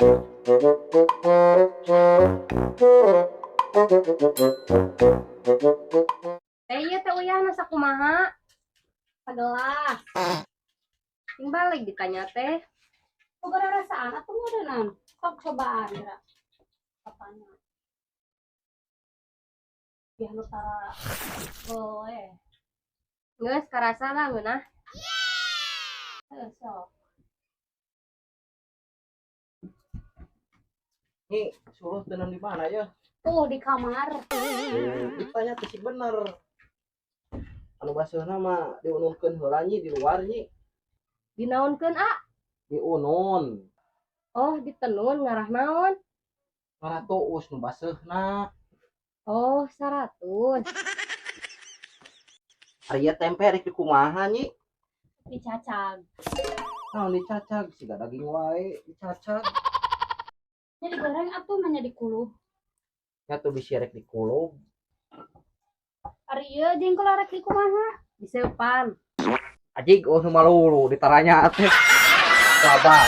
Eh, iya teh uyahna sakumaha? Sagelas. Ting balik ditanya teh. Boga rasaan atuh ngeureunnan. Sok cobaan geura. Apana? Biar nu tara boleh. Geus karasa lah ngeunah. Heuh, sok. Nih, suluh tenang di mana ya? Tuh di kamar. Ditanya teh sih bener. Anu baseuhna mah diununkeun heula, Nyi, di luar, Nyi. Dinaonkeun, ah? Diunun. Oh, ditenun ngarah naon? Ngarah tuus nu baseuhna. Oh, 100. Ari ieu tempe rek dikumaha, Nyi? Dicacag. Naon dicacag? Siga daging wae dicacag. Nya digoreng atuh mah nya dikulub. Nya tuh bisi rek dikulub. Ari ieu jengkol rek dikumaha? Diseupan. Ajig, oh, nu malulu ditaranya teh. Coba.